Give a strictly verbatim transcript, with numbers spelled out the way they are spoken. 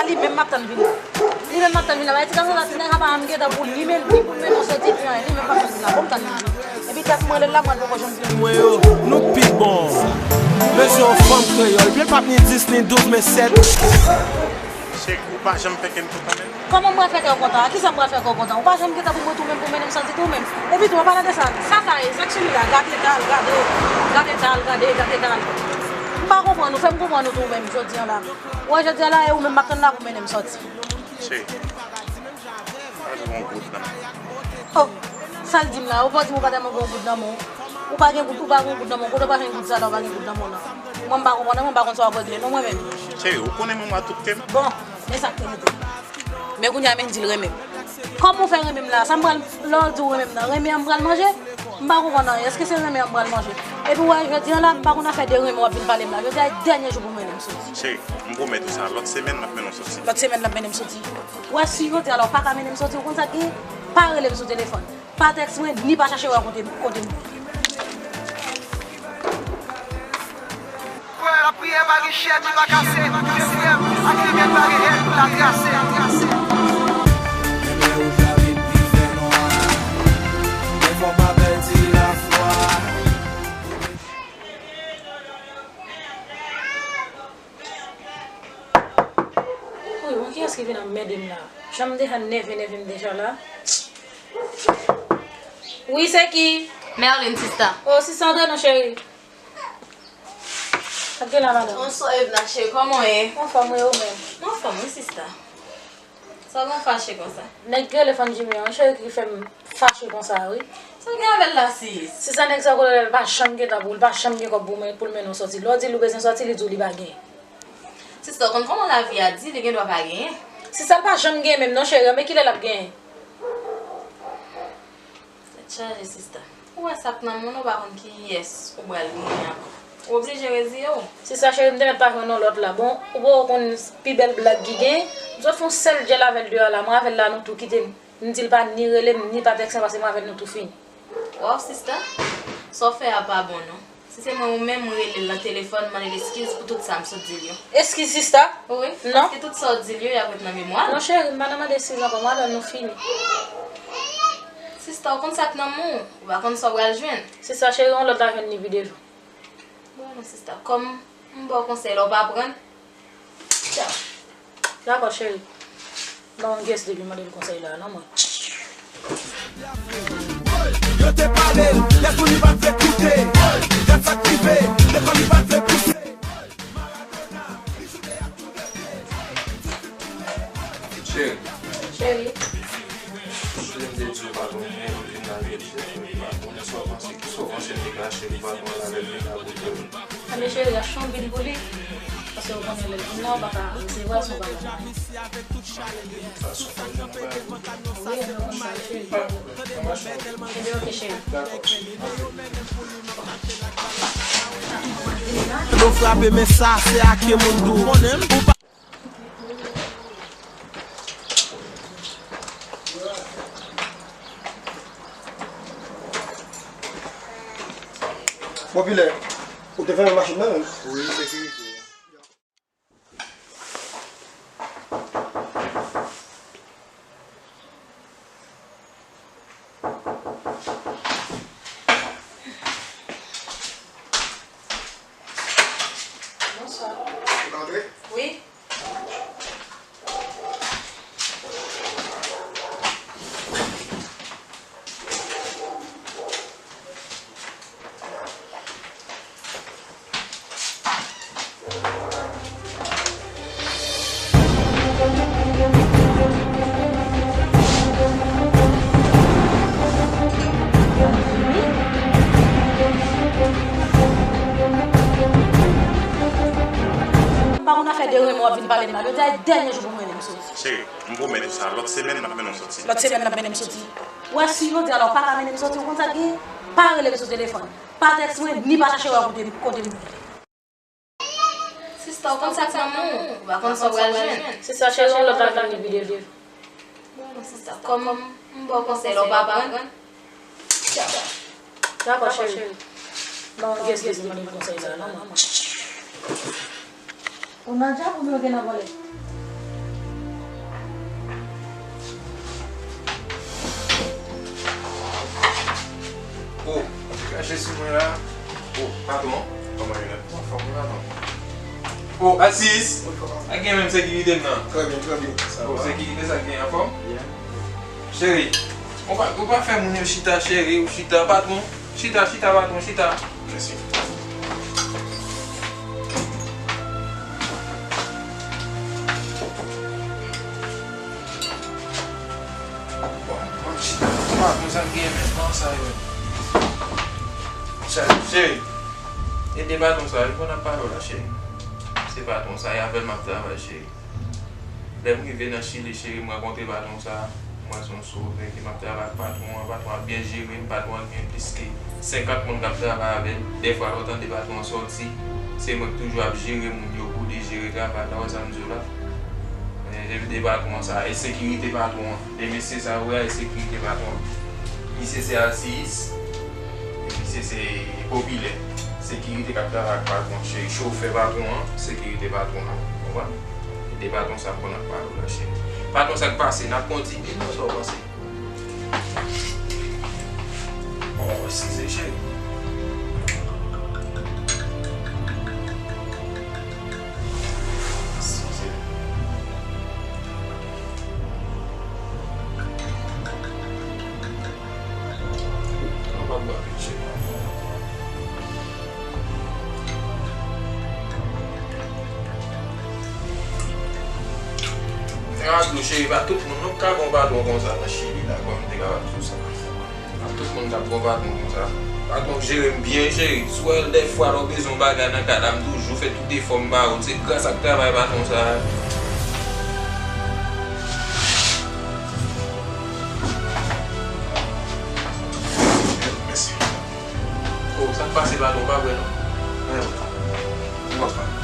Li menm m ap tann vin la. Li menm m ap tann vin la. Bay ti gason sa, ti nèg apa m gentan pou li menm, li pou l mennen soti, li menm m ap tann vin la. Bon, m tann li. Epi tèt mwen, lè l la, mwen poko janm vin. Mwen yo, nou pi bon. Bezwen yon fanm kreyòl. Byen p ap ni dis, ni douz, men sèt. Cheri, ou pa janm fè kè m kontan menm. Kòman m pral fè kè w kontan? Kisa m pral fè kè w kontan? Ou pa janm gentan pou mwen tou menm, pou mennen m soti tou menm. Epi tou, an palan de sa, sa sa ye, sa k sou li la, gade dal, gade, gade dal, gade, gade dal. M pa konprann ou, fè m konprann ou tou menm, jodi a la. Ou wè jodi a la, e ou menm m ap tann la pou mennen m soti. Cheri, pa jwe yon goud nan men. Oh, sa l di m la, ou pa di m ou pa tèlman gen yon goud nan men w. Ou pa gen goud, ou pa gen yon goud nan men w. Kote w pa jwenn goud sa la, ou pa gen goud nan men w nan. Mwen m pa konprann, mwen m pa konn sa w ap regle non mwen menm. Cheri, ou konnen mwen mwa tout kè m. Bon, men sa k te rete. Men kounye a men di l renmen m. Kòman w fè renmen m la? Sa m pral, lè w di w renmen m nan, renmen an m pral manje? M pa konprann anyen. Èske se renmen an m pral manje? Epi w wè jodi a la, m pa konn afè de renmen w ap vin pale m la. Jodi a e dènye jou pou mennen m soti. Cheri, m pwomèt ou sa, lòt semèn m ap mennen w soti. Lòt semèn l ap mennen m soti. Ou wè si jodi a la ou pa ka mennen m soti, ou konn sa k genyen? Pa rele m sou telefòn. Pa tèks mwen, ni pa chache wè kote, kote m ye. Kwè, lapriyè pa gen chèn, li pa kase. Mesye m, ak limyè pa gen hèn pou l la trase. Lè ou vle vin pi fè nwa, men fò pa pèdi lafwa. Woy, bon, kiyès ki vin anmède m la? Jan m deja nève, nève m deja la. Wi, se ki? Merlin, sista. Oh, sista, antre non, cheri. Ap gen la, madanm. Bonswa, Evna, cheri, kòman w ye? Anfòm, wi, ou menm? Mwen anfòm, wi, sista. Sa w gen fache konsa? Nèg ki rele Fann Jimmy an, cheri, ki fè m fache konsa, wi. Sa w gen avè l la, sis? Sista, nèg sa, kote l pa janm gen tan pou, li pa janm gen kòb pou mwen, pou l mennen w soti. Lè w di l ou bezwen soti, li di w li pa gen. Sista, w konn kòman lavi a di, li gen dwa pa genyen. Sista, l pa janm gen menm non, cheri, men kilè l ap genyen? Tèt chaje, sista. Ou wè sa k nan men w, ou pa konn kiyès ou pral genyen ankò. Ou oblije reziye w. Sista cheri, m te mèt pa jwenn yon lòt la. Bon, ou poko konn pi bèl blag ki gen. M sot fè yon sèl djèl avè l deyò la. Mwen avè l la, nou tou kite m. M di l pa ni rele m, ni pa tèkse m, paske mwen avè l nou tou fini. Waw, sista, sa w fè a pa bon, non. Si se mwen ou menm, m rele l nan telefòn, m mande l eskiz pou tout sa m sot di l yo. Eskiz, sista? Wi, non. Paske tout sa w di l yo, y ap ret nan memwa l. Non, cheri, m pa nan mande eskiz ankò, m avè l nou fini. Sista, ou konn sa k nan men w, ou pa konn sa w pral jwenn. Sista, cheri, yon lòt la jwenn li pi devan. Bon, non, sista, kòm m ba w konsèy la, ou pa pran l. Dakò, cheri. Ban yon gyès depi mande l konsèy la, non, mwen. Yo te pale l, lè tou li pa t vle koute. Gad sa k rive, lekòl li pa t vle pouse. Cheri. Cheri. Cheri, m te di w pa konn mwen, m vin la vin cheri, m pa konn sa w panse, kisa w panse m te kache, m pa konn avè l vin la kote w. Tande cheri, achte yon vin pou li. Paske ou konnen lè l vin la, ou pa ka resevwa l si w pa konn. Wi, mwen konn sa, cheri. Ebyen, oke, cheri. Dakò. Nou frape, men sa, se ake moun dou. Ou pa Popilè, ou te fèmen machin nan menm? Wi, sekirite. Bonswa. Ou ka antre? Wi. Pa konn afè de renmen w ap vin pale m la. Jodi a e dènye jou pou mwen menm soti. Cheri, m pwomèt ou sa, lòt semèn n ap mennen w soti. Lòt semèn n ap mennen m soti. Ou wè si jodi a la ou pa ka mennen m soti, ou konn sa k genyen? Pa rele m sou telefòn. Pa tèks mwen, ni pa chache wè kote, kote m ye. Sista, ou konn sa k nan men w, ou pa konn sa w pral jwenn. Sista cheri, yon lòt la vin li pi devan. Bon, sista, kòm m ba w konsèy la, ou pa pran. Dakò, cheri. Ban yon gyès de mande l konsèy sa, non, mwen. Ou nan djab oubyen w gen nan vòlè? Mache sou mwen la. O, patwon. Kòman yo la? Anfòm wi, patwon. O, Asis. Wi, kòman? Sa gen menm sekirite m nan? Trè byen, trè byen. Sa va? O, sekirite, sa gen anfòm? Byen. Cheri, ou pa, ou pa fè moun yo chita, cheri, ou chita, patwon. Chita, chita, patwon, chita. Mèsi. Bon, bon, chita. Patwon, sa gen menm nan sa yo. Cheri, cheri. Ede patwon sa, wi, pou n ap pale w la, cheri. Se patwon sa, e avè l m ap travay, cheri. Lè m rive nan Chili, cheri, m rankontre patwon sa, m wè se yon sovè ke m ap travay ak patwon an, patwon an ap byen jere m, patwon an gen plis ke senkant moun k ap travay avè l. Dèfwa lè w tande patwon an sòti, se mwen k toujou ap jere moun yo pou li jere travay la, w wè sa m di w la? Men, ede patwon an sa, e sekirite patwon an. E mesye sa yo, w wè, e sekirite patwon an. Misye se Alsiyis, e misye se Popilè. Sekirite k ap travay ak patwon an, cheri. Chofè patwon an, sekirite patwon an. Konprann? De patwon sa m konn ap pale w la, cheri. Patwon, sa k pase? N ap kontinye, non, sa w panse? Oh, eskize, cheri. Eskize. Mwen pa bwè anpil, cheri. Mwen ap di w, cheri, pa tout moun non k ka gon patwon konsa nan Chili la, kòm m te kapab di w sa. Pa tout moun k ap gon patwon konsa. Patwon jere m byen, cheri. Si w wè dèfwa lè w bezwen yon bagay nan kay la, m toujou fè tout efò m ba ou l. Se gras ak travay patwon sa a. Mèsi. Oh, sa k pase, patwon, pa vre non. Men, m kontan.